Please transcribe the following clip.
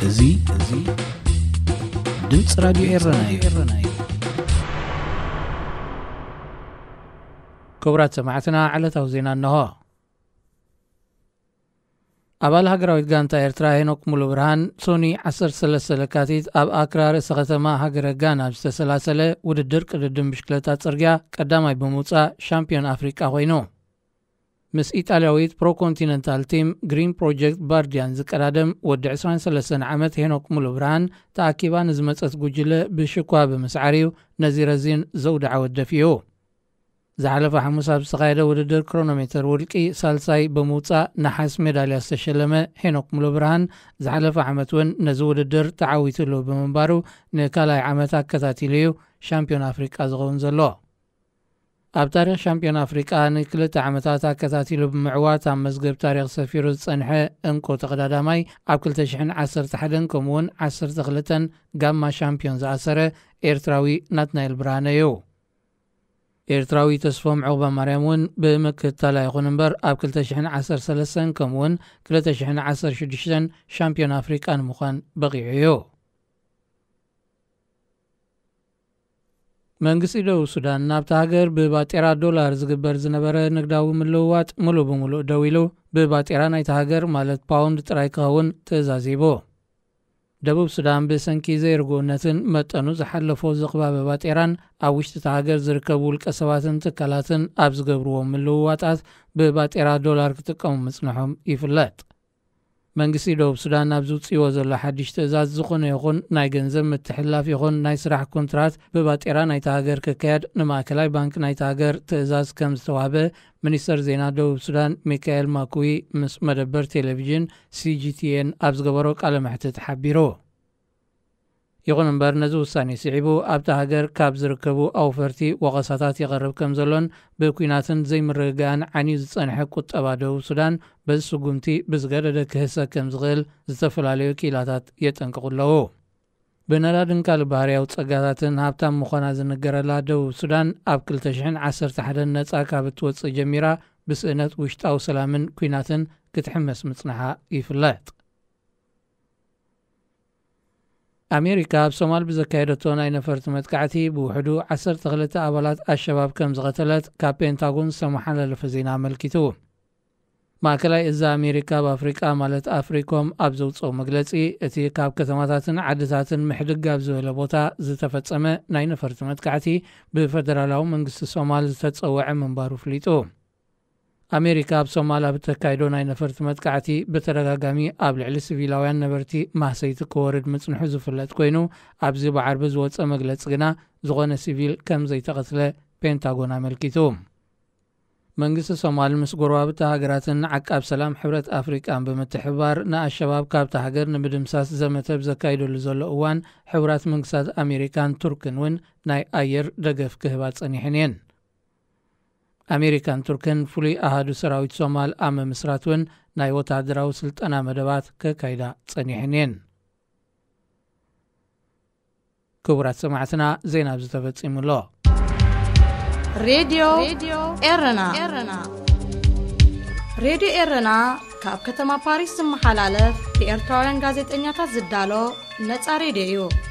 እዚ፣ እዚ ድምፂ ራዲዮ ኤረና እዩ። ክቡራት ሰማዕትና፣ ዕለታዊ ዜና እንሆ። ኣባል ሃገራዊት ጋንታ ኤርትራ ሄኖክ ሙሉ ብርሃን፣ ሶኒ ዓሰርተ ሰለስተ ለካቲት ኣብ ኣክራ ርእሰ ከተማ ሃገረ ጋና ኣብ ዝተሰላሰለ ውድድር ቅድድም ብሽክለታ ጽርግያ ቀዳማይ ብምውጻእ ሻምፒዮን ኣፍሪቃ ኮይኑ። ምስ ኢጣልያዊት ፕሮኮንቲነንታል ቲም ግሪን ፕሮጀክት ባርዲያን ዝቀዳደም ወዲ ዕስራን ሰለስተን ዓመት ሄኖክ ሙሉ ብርሃን፣ ተኣኪባ ንዝመጸት ጉጅለ ብሽኳ ብምስዓር እዩ ነዚ ረዚን ዘውዲ ዓወት ደፊኡ። ዝሓለፈ ሓሙስ ኣብ ዝተኻየደ ውድድር ክሮኖሜተር ውልቂ ሳልሳይ ብምውጻእ ነሓስ ሜዳልያ ዝተሸለመ ሄኖክ ሙሉ ብርሃን፣ ዝሓለፈ ዓመት እውን ነዚ ውድድር ተዓዊትሉ ብምንባሩ፣ ንካልኣይ ዓመት ኣከታቲሉ እዩ ሻምፒዮን ኣፍሪቃ ዝኸውን ዘሎ። ኣብ ታሪኽ ሻምፒዮን ኣፍሪቃ ንክልተ ዓመታት ኣከታቲሉ ብምዕዋት ኣብ መዝገብ ታሪኽ ሰፊሩ ዝጸንሐ እንኮ ተቐዳዳማይ፣ ኣብ ክልተ ሽሕን ዓሰርተ ሓደን ከምኡውን ዓሰርተ ክልተን ጋማ ሻምፒዮን ዝኣሰረ ኤርትራዊ ናትናኤል ብርሃነ እዩ። ኤርትራዊ ተስፎም ዑቕባ ማርያም እውን ብምክትታላ ይኹን እምበር፣ ኣብ ክልተ ሽሕን ዓሰርተ ሰለስተን ከምኡውን ክልተ ሽሕን ዓሰርተ ሽዱሽተን ሻምፒዮን ኣፍሪቃ ንምዃን በቒዑ እዩ። መንግስቲ ደቡብ ሱዳን፣ ናብታ ሃገር ብባጤራ ዶላር ዝግበር ዝነበረ ንግዳዊ ምልውዋጥ ሙሉ ብምሉእ ደው ኢሉ፣ ብባጤራ ናይታ ሃገር፣ ማለት ፓውንድ፣ ጥራይ ክኸውን ትእዛዝ ሂቡ። ደቡብ ሱዳን፣ ብሰንኪ ዘይርጉእነትን መጠኑ ዝሓለፎ ዝቕባበ ባጤራን፣ ኣብ ውሽጢ እታ ሃገር ዝርከቡ ውልቀ ሰባትን ትካላትን ኣብ ዝገብርዎ ምልውዋጣት፣ ብባጤራ ዶላር ክጥቀሙ ምጽንሖም ይፍለጥ። መንግስቲ ደቡብ ሱዳን፣ ናብ ዝውጽእዎ ዘሎ ሓድሽ ትእዛዝ፣ ዝኾነ ይኹን ናይ ገንዘብ ምትሕልላፍ ይኹን ናይ ስራሕ ኮንትራት ብባጤራ ናይታ ሃገር ክካየድ፣ ንማእከላይ ባንክ ናይታ ሃገር ትእዛዝ ከም ዝተዋህበ፣ ሚኒስተር ዜና ደቡብ ሱዳን ሚካኤል ማኩዊ ምስ መደበር ቴሌቪዥን ሲ ጂ ቲ ኤን ኣብ ዝገበሮ ቃለ መሕትት ሓቢሩ። ይኹን እምበር፣ ነዚ ውሳኔ ስዒቡ፣ ኣብታ ሃገር ካብ ዝርከቡ ኣውፈርቲ ወቐሳታት ይቐርብ ከም ዘሎን፣ ብኲናትን ዘይምርግጋእን ዓንዩ ዝጸንሐ ቁጠባ ደቡብ ሱዳን፣ በዚ ስጉምቲ ብዝገደደ ክህሰ ከም ዝኽእል ዝተፈላለዩ ክኢላታት የጠንቅቑ ኣለዉ። ብነዳድን ካልእ ባህርያዊ ጸጋታትን ሃብታም ምዃና ዝንገረላ ደቡብ ሱዳን፣ ኣብ ክልተ ሽሕን ዓሰርተ ሓደን ነጻ ካብ እትወጽእ ጀሚራ፣ ብስእነት ውሽጣዊ ሰላምን ኲናትን ክትሕመስ ምጽንሓ ይፍለጥ። ኣሜሪካ ኣብ ሶማል ብዘካየደቶ ናይ ነፈርቲ መጥቃዕቲ፣ ብውሕዱ ዓሰርተ ክልተ ኣባላት ኣሸባብ ከም ዝቐተለት ካብ ፔንታጎን ዝተመሓላለፈ ዜና ኣመልኪቱ። ማእከላይ እዝ ኣሜሪካ ኣብ ኣፍሪቃ፣ ማለት ኣፍሪኮም፣ ኣብ ዘውጽኦ መግለጺ፣ እቲ ካብ ከተማታትን ዓድታትን ምሕድግ ኣብ ዝበለ ቦታ ዝተፈጸመ ናይ ነፈርቲ መጥቃዕቲ፣ ብፈደራላዊ መንግስቲ ሶማል ዝተጸወዐ ምንባሩ ፍሊጡ። ኣሜሪካ ኣብ ሶማል ኣብ እተካይዶ ናይ ነፈርቲ መጥቃዕቲ፣ ብተደጋጋሚ ኣብ ልዕሊ ሲቪላውያን ነበርቲ ማህሰይቲ ክወርድ ምጽንሑ ዝፍለጥ ኮይኑ፣ ኣብዚ ብዓርቢ ዝወጸ መግለጺ ግና፣ ዝኾነ ሲቪል ከም ዘይተቐትለ ፔንታጎን ኣመልኪቱ። መንግስቲ ሶማል፣ ምስ ጎረባብቲ ሃገራትን ዓቃብ ሰላም ሕብረት ኣፍሪቃን ብምትሕብባር፣ ንኣሸባብ ካብታ ሃገር ንምድምሳስ ዘመተ ብዘካይደሉ ዘሎ እዋን፣ ሕቡራት መንግስታት ኣሜሪካን ቱርክን እውን ናይ ኣየር ደገፍ ክህባ ጸኒሐን እየን። ኣሜሪካን ቱርክን፣ ፍሉይ ኣሃዱ ሰራዊት ሶማል ኣብ ምምስራት እውን ናይ ወተሃደራዊ ስልጠና መደባት ከካይዳ ጸኒሐን እየን። ክቡራት ሰማዕትና፣ ዜና ኣብዚ ተፈጺሙ ኣሎ። ሬድዮ ኤረና። ሬድዮ ኤረና ካብ ከተማ ፓሪስ ዝመሓላለፍ ብኤርትራውያን ጋዜጠኛታት ዝዳሎ ነጻ ሬድዮ እዩ።